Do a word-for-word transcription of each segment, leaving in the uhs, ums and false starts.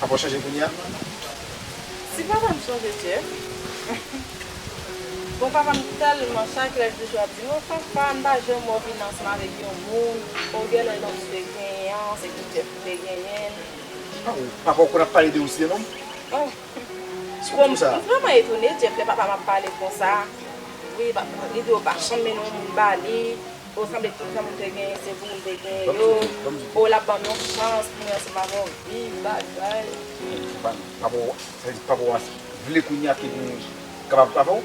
Ou chanje kounye a? Si papa m chanje, Jeff. Bon, papa m tèlman chak lè l toujou ap di m, "O, Fafa, m pa janm wè w vin ansanm avèk yon moun. O, genlè lòt ou te genyen an, se pou Jeff ou te genyen l." Ah, ou papa w konn ap pale de ou sinon? Oh. Bon, m vrèman etone, Jeff, lè papa m ap pale konsa. Wi, pa- li di w pa janm mennen yon moun ba li. O, sanble tout zanmi m te genyen, se pou m te genyen yo. O, l ap ban m yon chans pou mwen ansanm avè w viv bagay. Papa w, sa vle di papa w vle kounye a ke nou kapab avè w?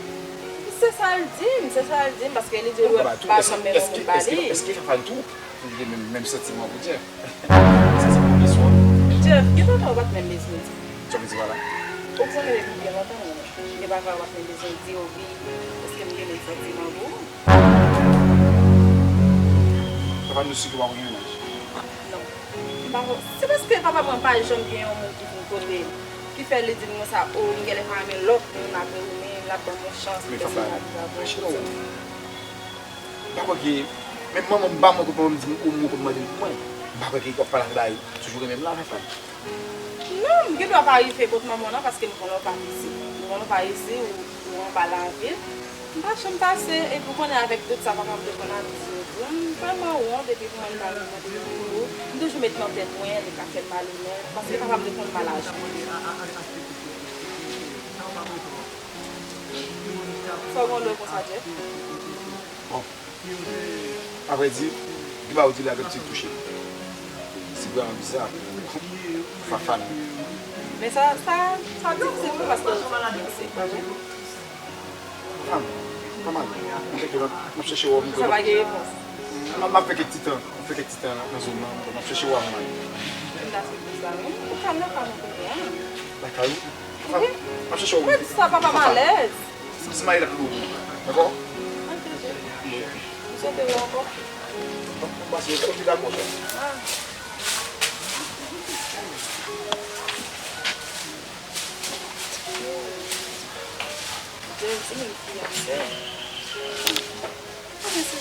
Se sa l di m, se sa l di m, paske li di w pa janm mennen yon moun ba li. Èske Fafa l tou? Ou gen menm, menm santiman pou Jeff. Sa se premye swa. Jeff, gen papa ou pa t menm bezwen di. Sa vle di pa la. Ou konnen depi byen lontan, men gen papa ou pa t menm bezwen di, o wi, èske m gen menm santiman pou ou? Papa nou si ke w pa gen mennaj? Non. M pa, se paske papa mwen pa janm gen yon moun ki vin kote l, ki fè li di m konsa, o, m genlè pa renmen lòt moun apre ou, men l ap ban m yon chans pou m viv avè w. M pa kwè ke, menm manman m ba mwen kote manman m di m, o, mwen kote mande l pou mwen. M pa kwè ke w ap pale avè l la, toujou renmen m la, papa. Non, m gen dwa pa rive kot manman w nan, paske m konnen w pa isit. M konnen w pa isit, ou, ou anba lavil. M pa janm pase, epi w konnen avèk tout sa papa m te konn ap di yo tou, m vrèman wont, epi pou mwen m pa regrèt pou ou. M toujou met nan tèt mwen, li ka fè m mal ou non, paske papa m te konn mal aji. Fò w gen lè konsa, Jeff. Bon, avrèdi, gen bagay ou di la, gen ti touche m. Se vrèman biza pou Fafan. Men sa, sa, sa difisil tou paske ou se fikse, pa vre? Fafan, pa mal. Mwen fèk m ap chèche wè w. Sa pa gen repons. M ap fè kèk ti tan, m fè kèk ti tan nan zòn nan, m ap chèche wè w, man. M ta sou sa, wi. Ou kalm nan, kalm kounye a. Lakay ou? Fafan, m ap chèche wè. Mwen di sa, papa m alèz. Si, si m ale la pou ou, dakò? Ok, cheri. M swete w ankò. Bon, m panse, ok, dakò, cheri. Ah. Jeff di m l fiyanse. Ebyen, si,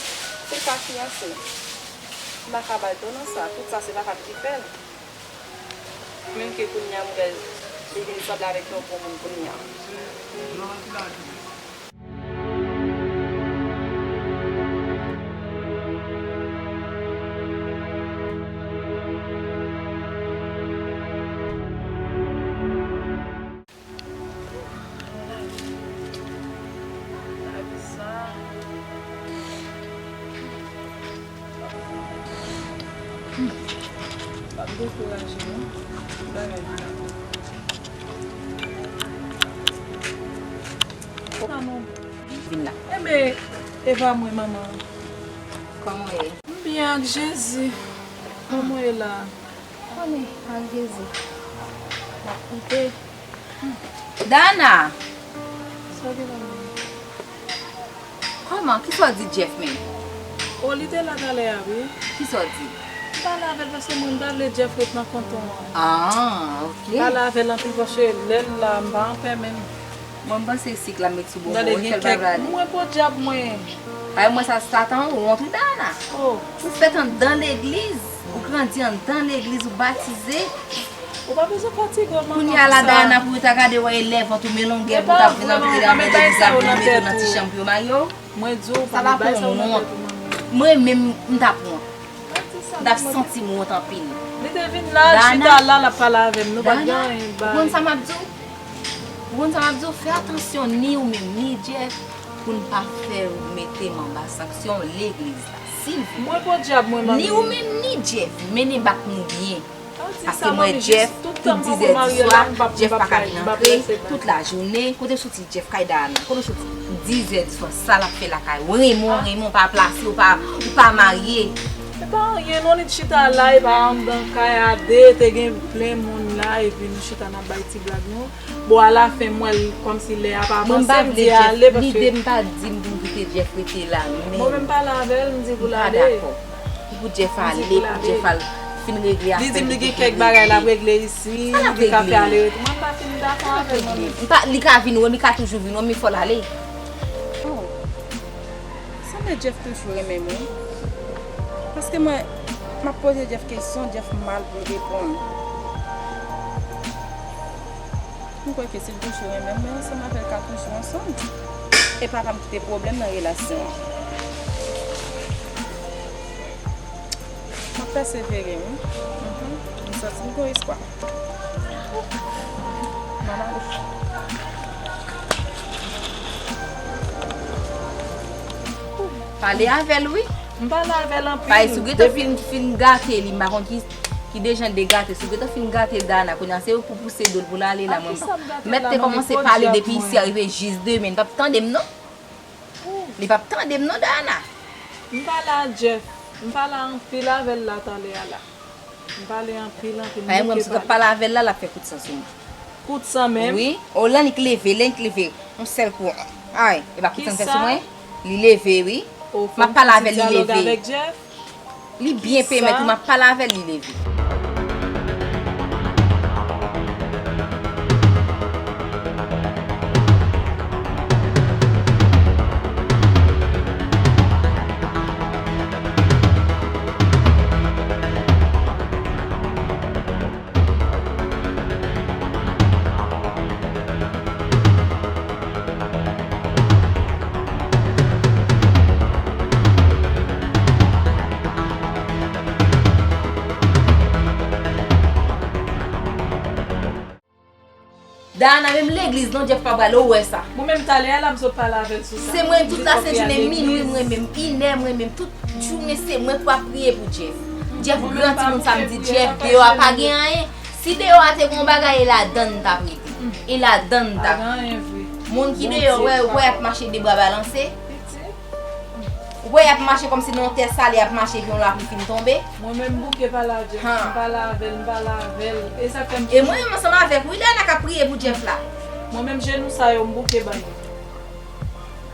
si l pa fiyanse, m pa ka ba l tò nan sa. Tout sa, se papa m ki fè l. Menm ke kounye a, m wè l, li vin sanble avèk yon bon moun kounye a. Lavi sa. Hmm. Pa dekouraje non. Bagay la. Sa non. Vin la. Enben, Eva mwen, manman. Kòman w ye? M byen ak Jezi. Kòman w ye la? Konnen, ak Jezi. M ap koute. Dana! Sa gen la menm? Kòman? Kisa w di Jeff menm? O, li te la talè a, wi. Kisa w di? M pale avè l paske mwen m pa vle Jeff ret nan kanton an. Ah, ok. M pale avè l anpil paske lè l la, m pa an pè menm. Mwen, m panse sik la met sou bon bò, wi, fè l pa vle ale. Mwen podyab mwen. Ay, mwen sa, sa ta yon wont, wi, Dana. Oh. Ou fèt anndan legliz, ou grandi anndan legliz, ou batize. Ou pa bezwen fatige w, manman. Kounye a la, Dana, pou yo ta gade wè elèv an tou men longè, pou ta vin antre anndan legliz la, pou yo mete w nan ti chanm pou yo marye w. Mwen di w, sa pa met bagay sa w nan tèt ou, manman. Mwen menm, m t ap wont. M t ap santi m wont anpil. Li te vin la, l chita la, l ap pale avè m. Nou pa t gen anyen bay. Ou konn sa m ap di w? Ou konn sa m ap di w? Fè atansyon, ni ou menm, ni Jeff, pou n pa fè yo mete m anba sanksyon legliz la. Silvouplè. Mwen podyab, mwen, manmi. Ni ou menm, ni Jeff, mennen bak nou byen. Paske mwen, Jeff, tout dizè di swa, Jeff pa ka vin antre, tout lajounen, kote w soti? Jeff kay Dana, kote w soti? Dizè di swa, sa l ap fè lakay ou? Renmen w, renmen w, pa plase, ou pa, ou pa marye. Se pa anyen non, li t chita la, epi anndan kay a de, te gen plen moun la, epi nou chita n ap bay ti blag nou. Bon, alafen, m wè l kòmsi lè a pa avanse, m di ale, paske lide m pa di m pou m kite Jeff rete la, men mwen menm pale avè l, m di pou l ale. M pa dakò. Pou Jeff ale, pou Jeff al fin regle afè l. Li di m li gen kèk bagay l ap regle isi, li ka fè ale rete. Mwen pa fin dakò avè l, manmi. M pa, li ka vin wè m, li ka toujou vin wè m, men fò l ale. Oh. Sanble Jeff toujou renmen m, wi. Paske mwen, m ap poze Jeff kesyon, Jeff mal pou l reponn. M kwè ke si l toujou renmen m, mwen ansanm avè l ka toujou ansanm. E pa ka m kite pwoblèm nan relasyon an. M ap pèsevere, wi. Mhm. M santi m gen espwa. Manman. Pale avè l, wi. M pale avè l anpil. Paske si w gentan fin, fin gate li, m pa konn ki, ki dejan de gate. Si w gentan fin gate Dana, kounye a se ou pou pouse do l pou l ale la. Mwen, m mèt te kòmanse pale depi isi a rive jis demen. Li p ap tande m, non. Li p ap tande m, non, Dana. M pale a Jeff. M pale anpil avè l la talè a la. M pale anpil, anpil. Ay, mwen, si w t ap pale avè l la, l ap fè kout san sou mwen. Kout san menm? Wi. O, lè annik leve, lè annik leve. Yon sèl kou. Ay, e pa kout san l fè sou mwen? Li leve, wi. M ap pale avè l, li leve. Li byen peye, men tou, m ap pale avè l, li leve. Dana, menm legliz non, Jeff pa prale, ou wè sa. Mwen menm talè a la, m sot pale avè l sou sa. Se mwen tout lasent jounen, minwi mwen menm, inè mwen menm, tout jounen se mwen k ap priye pou Jeff. Jeff gran timoun sa, m di Jeff, deyò a pa gen anyen. Si deyò a te gen yon bagay, e ladann m t ap rete. E ladann m t ap. Moun ki deyò, wè, wè y ap mache de bra balanse. Ou wè y ap mache kòmsi nan yon tè sale, y ap mache epi yon lapli fin tonbe. Mwen menm m bouke pale a Jeff. M pale avè l, m pale avè l. E sa k fè m. E mwen menm ansanm avèk ou, Dana k ap priye pou Jeff la. Mwen menm jenou sa yo m bouke ba yo.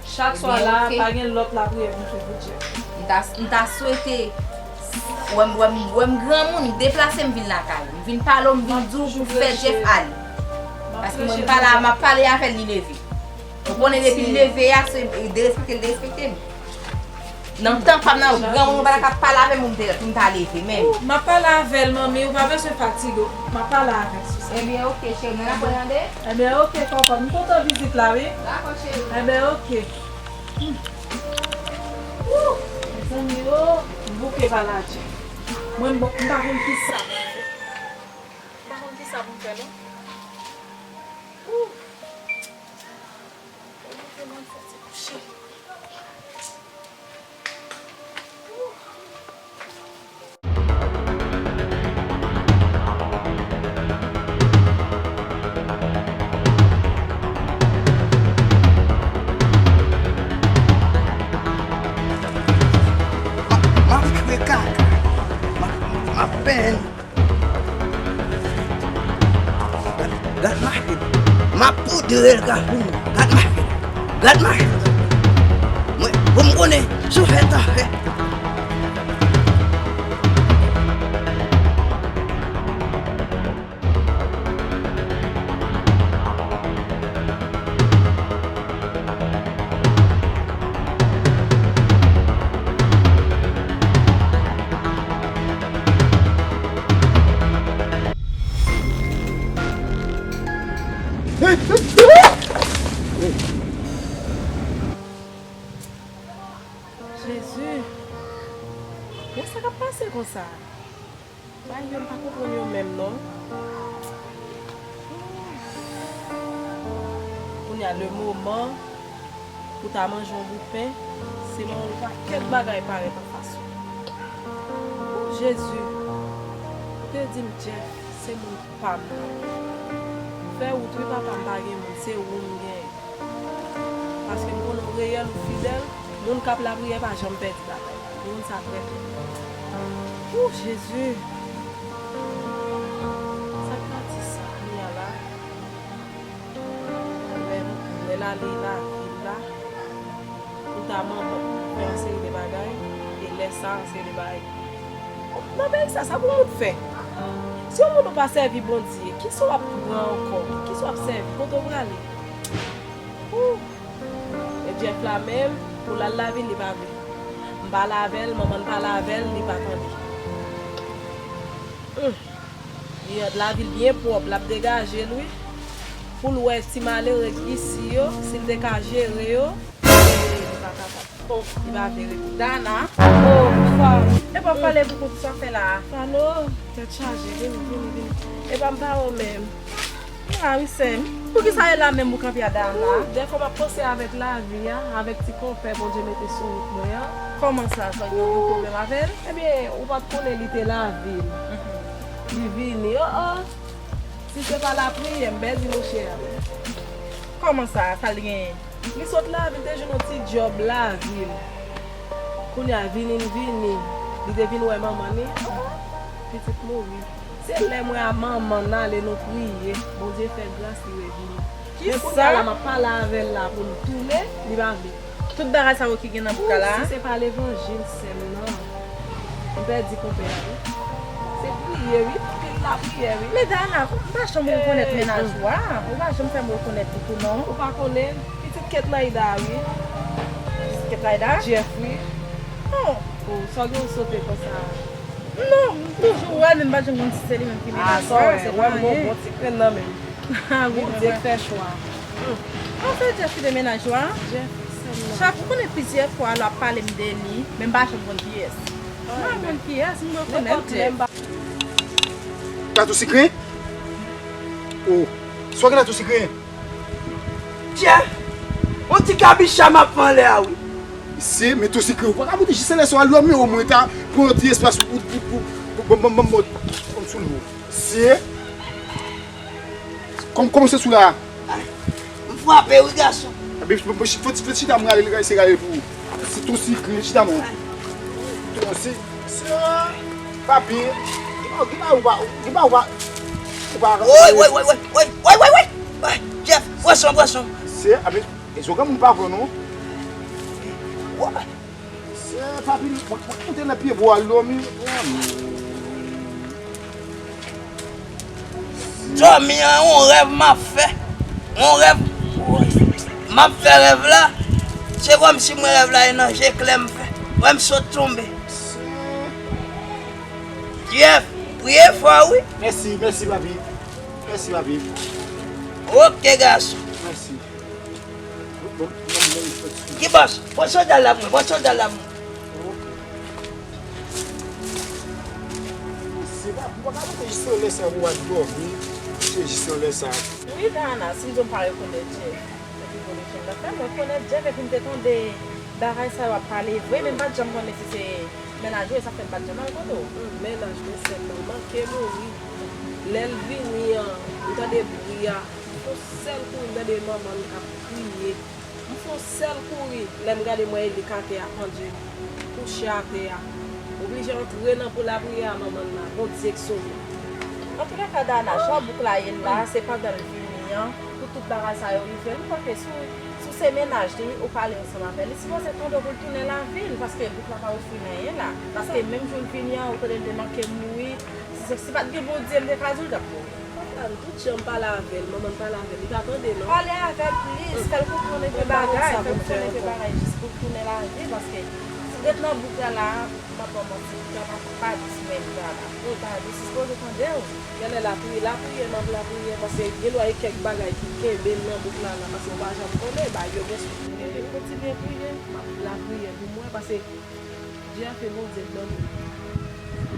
Chak swa la, pa gen lòt lapriyè pou m fè pou Jeff. M ta, m ta swete wè m, wè m, wè m granmoun, m deplase m vin lakay ou. M vin pale w, m vin di w pou fè Jeff ale. Paske mwen m pale, m ap pale avè l, li leve. Ou konnen depi l leve a, se derespekte l derespekte m. Nan tan pa m nan, granmoun ou pa ta ka pale avè m pou m te, pou m ta leve menm. M ap pale avè l, manmi, ou pa bezwen fatige w. M ap pale avè l sou sa. Ebyen, oke, cheri, mwen ap tande. Ebyen, oke, kòkòt. M kontan vizit la, wi. Dakò, cheri. Ebyen, oke. Wou! Mezanmi, o, m bouke pale a Jeff. Mwen, m pa konn kisa pou m fè. M pa konn kisa pou m fè, non. Wou! M ap jwe kaka. M ap, m ap benyen. Gad, gad machin. M ap poudre l, gad. Gad machin. Gad machin. Mwen, pou m konnen, si w fè tan, fè. Jezi, men sa k ap pase konsa? Bagay yo, m pa konprann yo menm non. Kounye a, le moman pou ta manje yon bout pen, se yon pakèt bagay parèt anfas ou. O Jezi, ou te di m Jeff se moun pa m nan. Fè wout wi papa, m pa gen moun, se ou m genyen. Paske m konnen w reyèl, ou fidèl, moun k ap lapriyè pa janm pèdi batay. Ou konn sa trè byen. Ou, Jezi! Sa k ta di sa kounye a la? Lè, lè l ale lavil la, pou ta manman fè yon seri de bagay, e lè sa, yon seri de bagay. Nan peyi sa, sa pou moun fè? Si yon moun ou pa sèvi Bondye, kisa w ap pran ankò? Kisa w ap sèvi? Kote w prale? Ou! E Jeff la menm, pou l al lavil, li pa vle. M pale avè l, manman l pale avè l, li pa tande. Hum. Li ant lavil byen pwòp, l ap degaje l, wi. pou l wè ti malere k isi yo, si l te ka jere yo, e li pa kapab. Oh, li pa vle reponn. Dana. Oh, Falo. E pa pale pou kont sa fè la. Falo, tèt chaje, vini, vini, vini. E pa m pa ou menm. Ah, wi, sè m. Poukisa e la menm ou kanpe a Dana? Dèfwa m ap panse avèk lavi a, avèk ti konpè Bondye mete sou wout mwen an. Kòman sa, sa gen yon pwoblèm avè l? Ebyen, ou pa t konnen li te lavil. Li vini, oh, oh. Si se pa lapriyè, m pèdi monchè a. Kòman sa, sa l genyen? Li sot lavil, te jwenn yon ti djòb lavil. Kounye a, vini l vini, li te vin wè manman li. Pitit mouri. Se lè m wè a manman n ale, nou priye, Bondye fè gras, li revini. Men kounye a la, m ap pale avè l la pou l tounen, li pa vle. Tout bagay sa yo ki gen nan bouk la la? Wi, si se pa levanjil, sè m, non. M pèdi konpè a, wi. Se priye, wi. Pil lapriyè, wi. Men Dana, m pa janm rekonèt mennaj ou a. Ou pa janm fè m rekonèt li tou, non. Ou pa konnen? Pitit Ketlayda, wi. Pitit Ketlayda? Jeff, wi. Oh. Oh, sa w gen w sote konsa? Non, m toujou wè l, men m pa janm konn si se li menm ki mennaj mwen, se pa anyen. Wè m gon bon ti grenn nan men m. Ah, wi, Bondye k fè chwa. An, se Jeff ki te mennaj ou a? Jeff, sè m nan. Chak, ou konnen plizyè fwa l ap pale m de li, men m pa janm konn kiyès. M pa konn kiyès, m rekonèt Jeff. Gato sikre? Oh, sa w gen gato sikre? Tchè! On ti kabicha m ap fè anlè a, wi. Mesye, men tou sikre, ou pa ka moute jis anlè sa, al dòmi omwen, ta pran yon ti espas pou, pou, pou, pou, pou, pou, pou, pou, pou m sou l vo. Mesye, kòm, kòman se sou la? M frape, wi, gason. Ebyen, fò, fò, fò, fò chita, m rale l, se rale pou ou. Se tou sikre, chita, mwen. Tou si, si, papi, ki pa, ki pa, ou pa, ki pa, ou pa, ou pa. Woy, woy, woy, woy, woy, woy, woy, woy. Woy, Jeff, bwè son, bwè son. Se, a, men, e zo granmoun pa bon, non. Woy. Se, papi, mwen, mwen, mwen te nan pye bwa, l dòmi. Dòmi an, yon rèv m ap fè. Yon rèv. M ap fè rèv la. Se kòmsi m wè rèv la e nan je klè m fè. Wè m sot tonbe. Jeff, priye fò, wi. Mèsi, mèsi, papi. Mèsi, papi. Oke, gason. Mèsi. Bon, bon, bon, bon. Ki bòs? Pran sandal la pou mwen, pran sandal la pou mwen. Se pa, ou pa ka monte jis yon lè sa pou w al dòmi. Se jis yon lè sa. Wi, Dana, si m di w m pa rekonèt Jeff. Epi, bon, Jeff la fè m rekonèt Jeff, epi m te tande bagay sa yo ap pale vre, men m pa t janm konnen si se mennaj ou, e sa fè m pa t janm al kote w. Mennaj mwen sèlman, manke mouri. Lè l vini an, m tande bri a. M fè yon sèl kouri, m tande manman m k ap kriye. M fè yon sèl kouri, lè m gade m wè e li k atè a, pandye, kouche atè a. M oblije antre nan pou lapriyè a manman m nan, Bondye k sove. Antoulèka, Dana, jan bouk la ye la, se pandan l vini an, pou tout bagay sa yo rive. M panse si w, si w se mennaj li, ou pale ansanm avè l. Li sipoze tande w pou l tounen lavil, paske bouk la pa ofri l anyen la. Paske menm jou l vini an, ou tande l te manke mouri. Si, si pa t gen Bondye, m te ka di w l t ap mouri. Papa m, tout jan m pale avè l, manman m pale avè l, li pa tande non. Pale avè l plis, fè l konprann enpe bagay, fè l konprann enpe bagay, jis pou l tounen lavil, paske si w ret nan bouk la la, m ap ba w manti, bouk la pa, pa dous menm la la. Li pa dous, li sipoze tande w. Genlè lapriyè, lapriyè, m ap lapriyè, paske gen dwa gen kèk bagay ki kenbe l nan bouk la la, paske w pa janm konnen, bagay yo gen sou. Ebyen, kontinye priye, m ap lapriyè pou mwen, paske Jeff e Bondye k ban nou.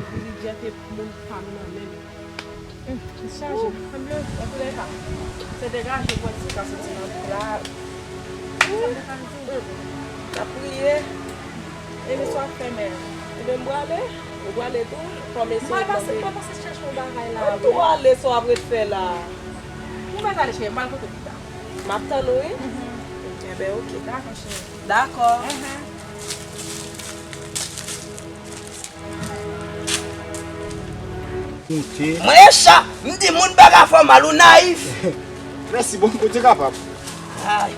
Epi Jeff e moun pa m nan men m. Hum, chaje. Antoulèka, se degaje w pran ti ka soti nan bouk la. Hum, n ap priye. Emisyon ap fèmen. Ebyen, m prale. Ou prale tou. Fò m eseye. Mwen pase, mwen pase chèche yon bagay la. Ou tou ale, sa w ap ret fè la? Ou mèt ale, cheri, m al kote w pita. M ap tann ou, wi. Enben, oke. Dakò, cheri. Dakò. Mwen e cha, m di moun pa ka fè w mal, ou nayif. Mèsi, bon, Bondye kapab. Ay,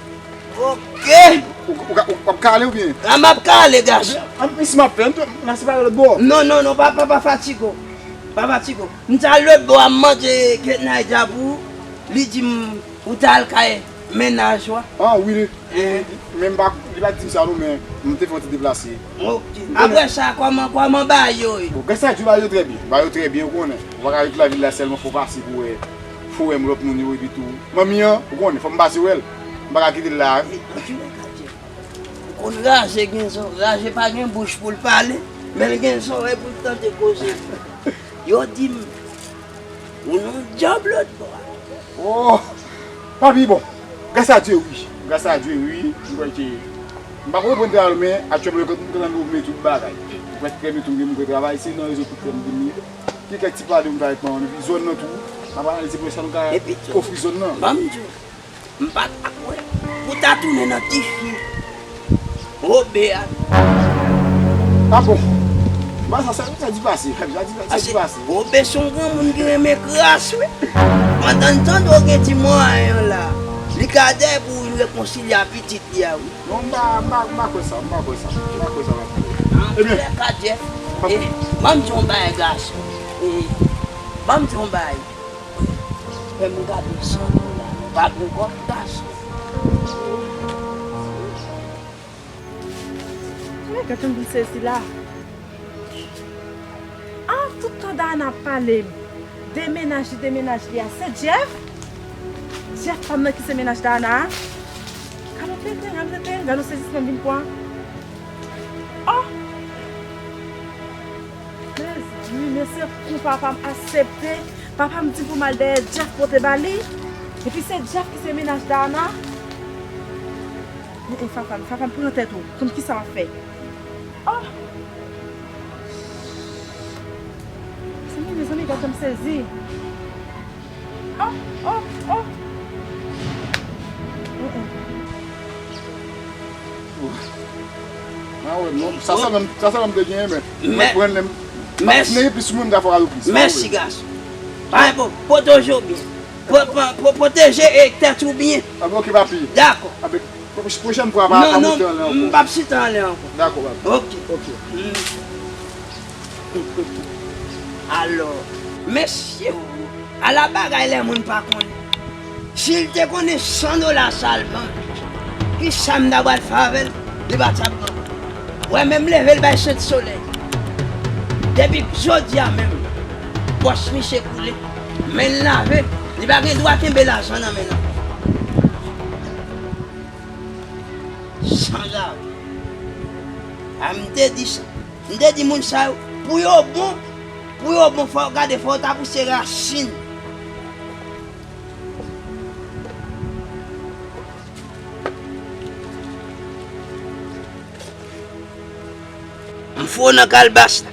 oke. Ou, ou, ou, ou ap ka ale oubyen? A, m ap ka ale, gason. Ann, men si m ap fè, ann, n a separe lòt bò. Non, non, non, pa, pa, pa fatige w. Pa fatige w. M t al lòt bò a, m mande Ketnayda pou ou. Li di m ou t al kay mennaj ou a. Ah, wi. Men m pa, li pa t di m sa non, men m te fè yon ti deplase. Oke. Apre sa, kòman, kòman bagay yo ye? Bon, gen sa di bagay yo trè byen. Bagay yo trè byen, ou konnen. Ou pa ka ret lavil la sèlman, fò w pase pou wè. Fò wè m lòt moun yo epi tou. Manmi an, ou konnen, fò m pase wè l. M pa ka kite l la. Antouka, Jeff, ou konn raje gen zò, raje pa gen bouch pou l pale, men l gen zòrèy pou l tande koze. Yo di m, ou nan djòb lòt bò a. Oh! Papi, bon, gras a Dye, wi. Gras a Dye, wi. M kwè ke m pa ko reprann travay, men aktyèlman, yo konn, konn ouvri tout bagay. M prèske fèmen tou, m gen travay, se nan rezo tout tèm de mi. Gen kèk ti pale m fè avèk manman m, epi zòn nan tou. M ap analize pou wè sa nou ka ofri zòn nan. Ban m di w, m pa t ap wè pou ta tounen nan tifi Wobe a. Ah bon? Ba sa, sa, sa di pase, sa di, sa di pase. Wobe se yon granmoun ki renmen kras, wi. Pandan l tande w gen ti mwayen an la, li ka dèyè pou l rekonsilye a pitit li a, wi. Non, m pa, m pa, m pa kwè sa, m pa kwè sa, m pa kwè sa, m pa kwè. Ebyen, antouka, Jeff, ban m di yon bagay, gason. E, ban m di yon bagay. Fè m gade san dola, nou pa gen kòb, gason. Men, gade yon moun sezi la. Ah, tout tan Dana ap pale m de mennaj li, de mennaj li a, se Jeff? Jeff pa m nan ki se mennaj Dana a? Gade yon tenten, gade yon tenten, gade yon sezisman m vin pran. Oh! Mezanmi, men se kou papa m aksepte. Papa m di pou m al dèyè Jeff pote ba li. Epi se Jeff ki se mennaj Dana. E, e, Fafan, Fafan, pran tèt ou. Konn kisa w ap fè. Oh! Mezanmi, mezanmi, gad jan m sezi. Oh, oh, oh. Mm, mm. Ah wè, non, sa sèlman, sa sèlman m te genyen, men mwen pran lè m pa t gen plis moun ta fè alo plis. Mèsi, gason. Pa gen pwoblèm. Pwoteje w byen. Pwo-, pwo-, pwo-, pwoteje, e, tèt ou byen. Ah, ok, papi. Dakò. Ah, ben, pwochèn fwa, pa, pa moute anlè ankò. Non, non, m p ap site anlè ankò. Dakò, papi. Ok. Ok. Mm. Alò, mesye, ala bagay lè moun pa konnen. Si l te konnen san dola sa l ban m, kisa m ta pral fè avè l? Li pa t ap ban m. Wè, menm leve l bay Sent Solèy. Depi jodi a menm, pòch misye koule, men l lave, li pa gen dwa kenbe lajan nan men l ankò. Sanzave. A, m te di sa. M te di moun sa yo, pou yo bon, pou yo bon, fò yo gade, fò yo ta pouse rasin. M foure nan kalbas la.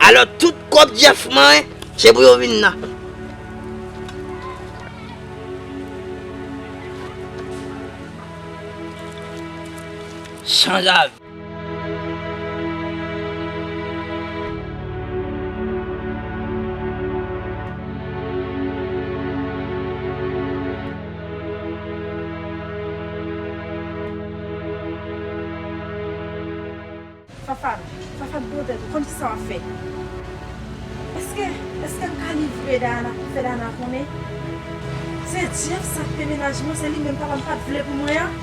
Alò, tout kòb Jeff manyen, se pou yo vin la. Sanzave. Fafan, Fafan, pran tèt ou, konn kisa w ap fè. Èske, èske m ka livre Dana pou fè Dana konnen? Se Jeff sa k te mennaj mwen, se li menm papa m pa t vle pou mwen an.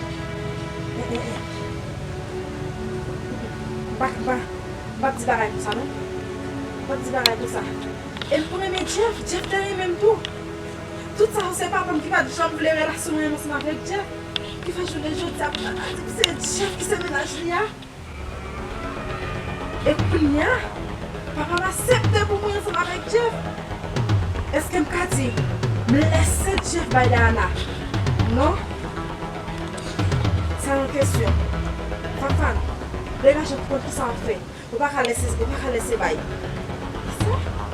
Eh, eh, eh. M pa, m pa, m p ap di bagay konsa, non. M p ap di bagay konsa. E m renmen Jeff, Jeff te renmen m tou. Tout sa yo se papa m ki pa t janm vle relasyon mwen ansanm avèk Jeff. Ki fè jounen jodi a pou Dana di m se Jeff ki se mennaj li a. E kounye a, papa m aksepte pou mwen ansanm avèk Jeff. Èske m ka di m lèse Jeff bay Dana? Non. Sa yon kesyon. Fafan, degaje w pou konn kisa w ap fè. Ou pa ka lèse, ou pa ka lèse bay. Kisa?